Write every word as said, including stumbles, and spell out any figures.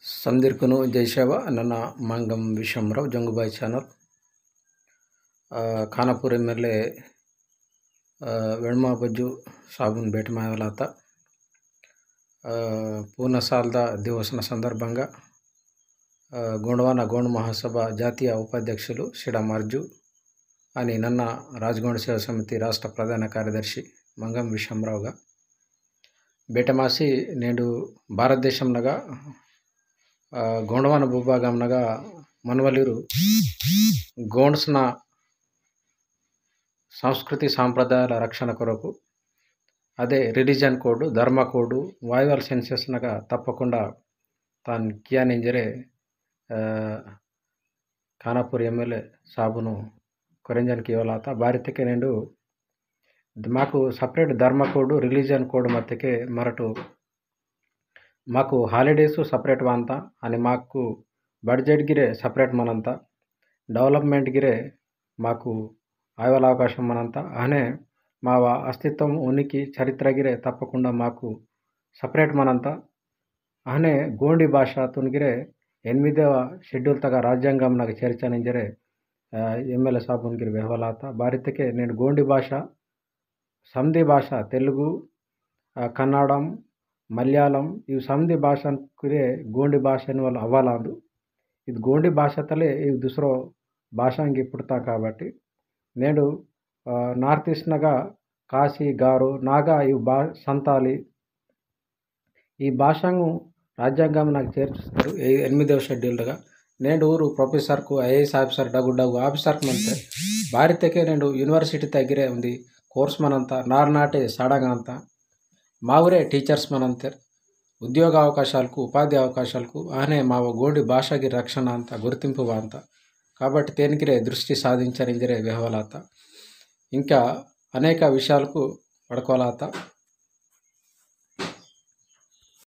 संदिरकुनु जय सेवा, नन्ना मांगम विश्वमराव, जंगुबाई channel। आ, खानापुर M L A, आ, वेणमा बज्जु साबुन भेट मायवलाता। आ, पूर्ण सालदा दिवसना संदर्भंगा, आ, गोंडवाना गोंड महासभा जातीय उपाध्यक्षुलु सिडा मार्जु अनि नन्ना राजगोंड सेवा समिति राष्ट्र प्रधान कार्यदर्शी मंगम विश्वमरावगा बेटमासी नेंडु भारत देशम नगा, आ, गोंडवाना भूभागम नगा मनवलिरु गोंड्सना संस्कृति सांप्रदायाला रक्षण कोरकु अदे religion code, धर्म code, वायवल census नगा तप्पकुंडा तान कियान इंजरे, आ, खानापुर M L A साबुनु कोरेंजन कियोलाता। बारितके नेंडु माकु separate धर्म code, religion code मत्तेके मरटु माकु holidays separate वांता, अनि माकु budget गिरे separate मनंता, development गिरे माकु आयवल अवकाशम मनंता, अहने मावा अस्तित्वम उनिकि चरित्र गिरे तप्पकुंडा माकु separate मनंता, अहने गोंडी भाषातुन गिरे एनिमिदव schedule तगा राज्यांगम नगा चेर्चन इंजरे, आ, M L A साबुन गिरे वेहवलाता। बारितके नेंडु गोंडी भाषा समदी भाषा तेलुगु, आ, कन्नडम, मलयालम, इव समदी भाषान कुरे गोंडी भाषा इनवल अव्वालांदु। इद गोंडी भाषा तले इव दुसरो भाषांगी पुटता काबट्टी। नेंडु, आ, North East नगा काशी, गारो, नागा इव भा-, संताली, ई भाषांगु राज्यांगम नगा चेर्चिस्तेरु, ए-, एनिमिदव schedule दगा। नेंडु ऊरु professor कु, IAS officer, डगु डगु officer कु मंते। बारितके नेंडु university तगा गिरे उंदी course मनंता, नार नाटे साडंगा अंता। मावरे teachers मनंतेर। उद्योग अवकाशालकु, उपाधि अवकाशालकु, अहने माव गोंडी भाषा गिरे रक्षण अंता, गुर्तिंपु वांता। काबट्टी तेन गिरे दृष्टि साधिंचन इंजरे वेहवलाता। इंका अनेक विषयालकु वडकवलाता।